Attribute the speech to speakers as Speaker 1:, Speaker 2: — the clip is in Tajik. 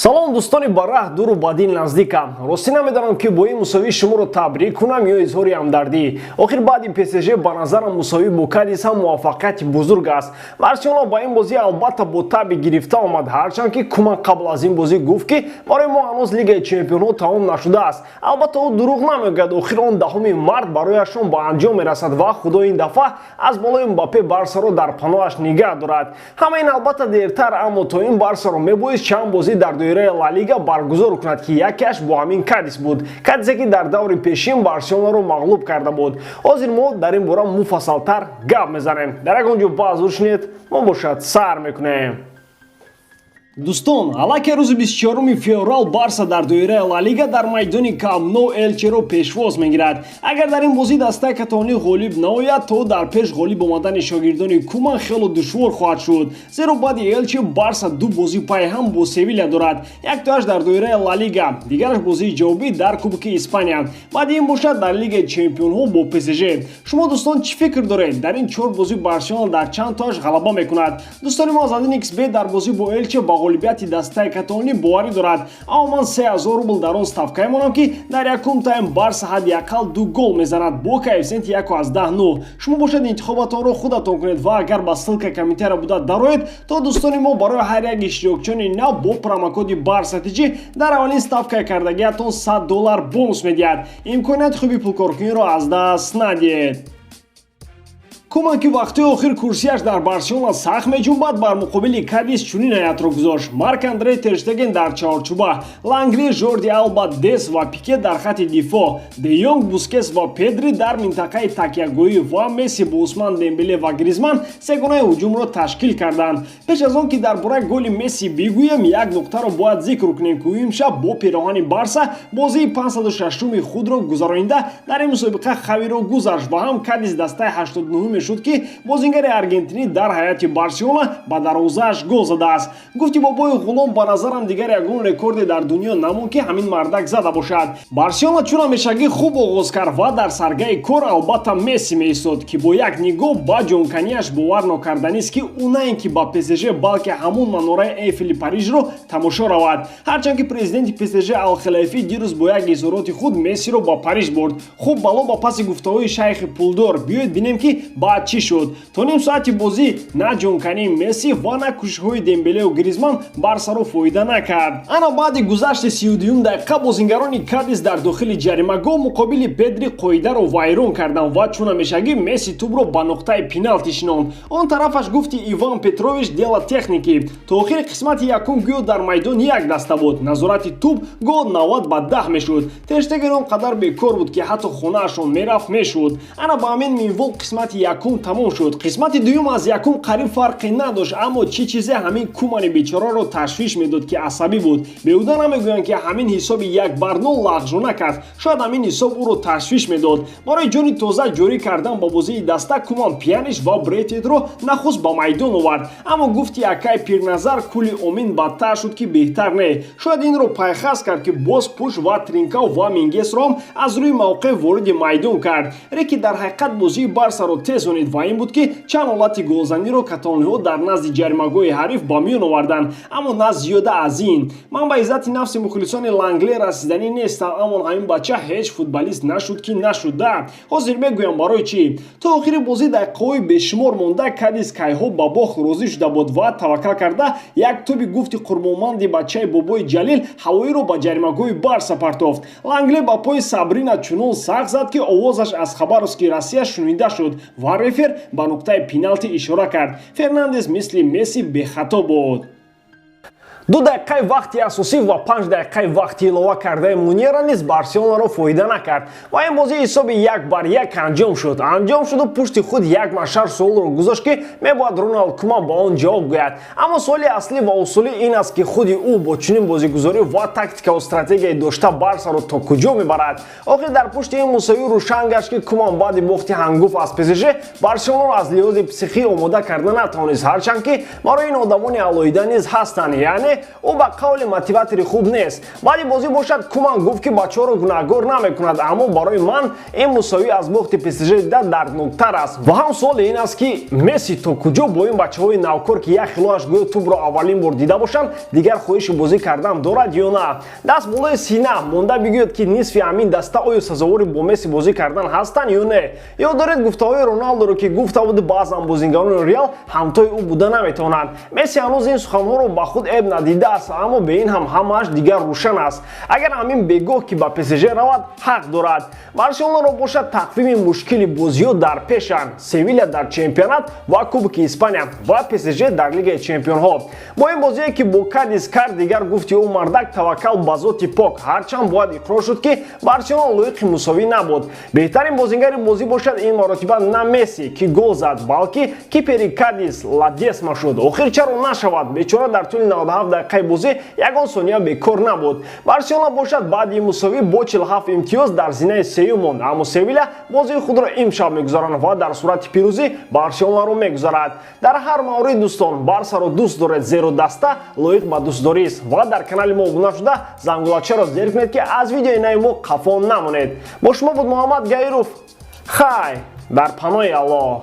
Speaker 1: Салом, дӯстони бараҳ дуру ба дил наздикам. Ростӣ, намедонам, ки бо ин мусовӣ шуморо табрик кунам ё изҳори ҳамдардӣ. Охир баъди ПСЖ ба назарам мусовӣ бо Кадис ҳам муваффақияти бузург аст. Барселона ба ин бозӣ албатта бо таби гирифта омад, ҳарчанд ки Куман қабл аз ин бозӣ гуфт, ки барои мо ҳанӯз Лигаи чемпионҳо тамом нашудааст. Албатта, ӯ дурӯғ намегӯяд. Охир он 10 март барояшон ба анҷом мерасад ва Худо ин дафъа аз болои Мбаппе Барсаро дар паноҳаш нигаҳ дорад. Ҳама ин албатта дертар, аммо то ин Барсаро мебоист чанд бозӣ дар доираи Ла Лига баргузор кунад, ки якеаш бо ҳамин Кадис буд, Кадисе, ки дар даври пешин Барселонаро мағлуб карда буд. Ҳозир мо дар ин бора муфассалтар гап мезанем. Дар ягон ҷо баъзур шинед, мо бошад сар мекунем. Дӯстон, аллакай рӯзи 24 феврал Барса дар доираи Ла Лига дар майдони Камп Ноу Элчеро пешвоз мегирад. Агар дар ин бозӣ дастаи каталонӣ ғолиб наояд, то дар пеш ғолиб омадани шогирдони Куман хело душвор хоҳад шуд, зеро баъди Элче Барса ду бозӣ пайҳам бо Севиля дорад, яктоаш дар доираи Ла Лига, дигараш бозии ҷавобӣ дар Кубки Испания. Баъди ин бошад дар Лигаи чемпионҳо бо ПСЖ. Шумо, дӯстон, чӣ фикр доред? Дар ин чор бозӣ Барселона дар чанд тоаш ғалаба мекунад? Дӯстони мо аз 1xBet дар бозӣ бо Элче ба ғолибияти дастаи каталонӣ боварӣ дорад, аммо ман 3000 рубл дар он ставка мемонам, ки дар якум тайм Барса ҳадди ақал ду гол мезанад бо коэффисиенти 1,9. Шумо бошад, интихобатонро худатон кунед ва агар ба ссылка комментария буда дароед, то дӯстони мо барои ҳар як иштирокчиёни нав бо промокоди Барса ТЖ дар аввалин ставкаи кардагиатон 100 доллар бонус медиҳад. Имконияти хуби пулкоркуниро аз даст надиҳед. Куман, ки вақтҳои охир курсияш дар Барселона сахт меҷунбад, бар муқобили Кадис чунин ҳайатро гузошт: Марк Андре Терштеген дар чаҳорчӯба, Лангли, Жорди Алба, Дес ва Пике дар хати дифоъ, Де Йонг, Бускес ва Педри дар минтақаи такягоҳӣ ва Месси бо Усман Дембеле ва Гризман сегонаи ҳуҷумро ташкил карданд. Пеш аз он ки дар бораи голи Месси бигӯем, як нуқтаро бояд зикр кунем, ки ӯ имшаб бо пироҳани Барса бозии 506-уми худро гузаронида, дар ин мусобиқа Хавиро гузашт ва ҳам Кадис дастаи 89 шуд, ки бозингари аргентинӣ дар ҳайати Барселона ба дарвозааш гол задааст. Гуфти бобои ғулом, ба назарам дигар ягон рекорде дар дунё намонд, ки ҳамин мардак зада бошад. Барселона чун ҳамешагӣ хуб оғоз кард ва дар саргаи кор албатта Месси меистод, ки бо як нигоҳ ба ҷонканияш бовар нокарданист, ки ӯ на ин ки ба ПСЖ, балки ҳамун манораи Эйфели Парижро тамошо равад. Ҳарчанд ки президенти ПСЖ Алхелайфӣ дирӯз бо як изҳороти худ Мессиро ба Париж бурд. Хуб, бало ба паси гуфтаҳои шайхи пулдор, биёед бинем, ки баъд чӣ шуд. То ним соати бозӣ на ҷонкании Месси ва на кӯшишҳои Дембелеу Гризман Барсаро фоида накард. Ана баъди гузашти 32-юм дақиқа бозингарони Кадис дар дохили ҷаримагоҳ муқобили Педри қоидаро вайрон карданд ва чун ҳамешагӣ Месси тӯбро ба нуқтаи пеналти шинонд. Он тарафаш, гуфти Иван Петрович, дело техники. То охири қисмати якум гӯё дар майдон як даста буд. Назорати тӯб гоҳ 90 ба 10 мешуд. Терштеген он қадар бекор буд, ки ҳатто хонаашон мерафт мешуд. Ана ба ҳамин минвол қисмати якум тамом шуд. Қисмати дуюм аз якум қариб фарқе надошт, аммо чӣ чизе ҳамин Кумани бечораро ташвиш медод, ки асабӣ буд. Беҳуда намегӯянд, ки ҳамин ҳисоби 1 бар 0 лағжона кард. Шояд ҳамин ҳисоб ӯро ташвиш медод. Барои ҷони тоза ҷорӣ кардан ба бозии даста Куман Пьяниш ва Брейтветро нахуст ба майдон овард, аммо гуфти акай Пирназар, кули омин бадтар шуд, ки беҳтар не. Шояд инро пайхас кард, ки боз Пуш ва Тринкау ва Мингесро ҳам аз рӯи мавқеъ вориди майдон кард. Реки дар ҳақиқат бозии Барсаро тезонид ва ин буд, ки чанд ҳолати голзаниро каталониҳо дар назди ҷаримагоҳи ҳариф ба миён оварданд, аммо на зиёда аз ин. Ман ба иззати нафси мухлисони Лангле расиданӣ нестам, аммо ҳамин бача ҳеҷ футболист нашуд, ки нашуда. Ҳозир мегӯям, барои чӣ. То охири бозӣ дақиқаҳои бешумор монда, Кадис кайҳо ба бохт розӣ шуда буд ва таваккал карда як тӯби, гуфти қурбонманди бачаи бобои Ҷалил, ҳавоиро ба ҷаримагоҳи Барса партофт. Лангле ба пои Сабрина чунон сахт зад, ки овозаш аз Хабаровски, Россия, шунида шуд ва рефер ба нуқтаи пеналти ишора кард. Фернандес мисли Месси бехато буд. 2 дақиқаи вақти асосӣ ва 5 дақиқаи вақти илова кардаи Мунера низ Барселонаро фоида накард ва ин бозӣ ҳисоби 1 бар 1 анҷом шуд. Анҷом шуду пушти худ як машар суолро гузошт, ки мебояд Роналд Куман ба он ҷавоб гӯяд. Аммо суоли аслӣ ва усулӣ ин аст, ки худи ӯ бо чунин бозигузорӣ ва тактикаву стратегияи дошта Барсаро то куҷо мебарад? Охир дар пушти ин мусовӣ рӯшан гашт, ки Куман баъди бохти ҳангуф аз ПСЖ Барселонаро аз лиҳози психӣ омода карда натавонист, ҳарчанд ки барои ин одамони алоҳида низ ҳастанд, яъне Ӯ ба қавли мотиватори хуб нест. Баъди бозӣ бошад, Куман гуфт, ки бачаҳоро гунаҳгор намекунад, аммо барои ман ин мусовӣ аз бохти ПСЖ дида дардноктар аст. Ва ҳам суоле ин аст, ки Месси то куҷо бо ин бачаҳои навкор, ки як хилоаш гӯё тӯбро аввалин бор дида бошанд, дигар хоҳиши бозӣ кардан дорад ё на. Даст болои сина монда бигӯяд, ки нисфи ҳамин даста оё сазовори бо Месси бозӣ кардан ҳастанд ё не. Ё доред гуфтаҳои Роналдоро, ки гуфта буд, баъзан бозингарони Реал ҳамтои ӯ буда наметавонанд. Месси ҳанӯз ин суханҳоро ба худ эб надидааст, аммо бе ин ҳам ҳамааш дигар рӯшан аст. Агар ҳамин бегоҳ ки ба ПСЖ равад, ҳақ дорад. Барселонаро бошад, тақвими мушкили бозиҳо дар пешанд: Севиля дар чемпионат ва Кубки Испания ва ПСЖ дар Лигаи чемпионҳо. Бо ин бозие, ки бо Кадис кард, дигар гуфти ӯ мардак таваккал ба зоти пок. Ҳарчанд бояд иқрор шуд, ки Барселона лоиқи мусовӣ набуд. Беҳтарин бозингари бозӣ бошад, ин маротиба на Месси, ки гол зад, балки кипери Кадис Ладесма шуд. Охир чаро нашавад? Бечора дар тӯли 97 дақиқаи бозӣ ягон сония бекор набуд. Барселона бошад, баъди мусовӣ бо 47 имтиёз дар зинаи сеюм монд, аммо Севиля бозии худро имшаб мегузаронад ва дар сурати пирӯзӣ Барселонаро мегузарад. Дар ҳар маврид, дӯстон, Барсаро дӯст доред, зеро даста лоиқ ба дӯстдорист. Ва дар канали мо обуна шуда, зангулачаро зер кунед, ки аз видеои нави мо қафо намонед. Бо шумо буд Муҳаммад Гаиров. Хай, дар паноҳи Аллоҳ.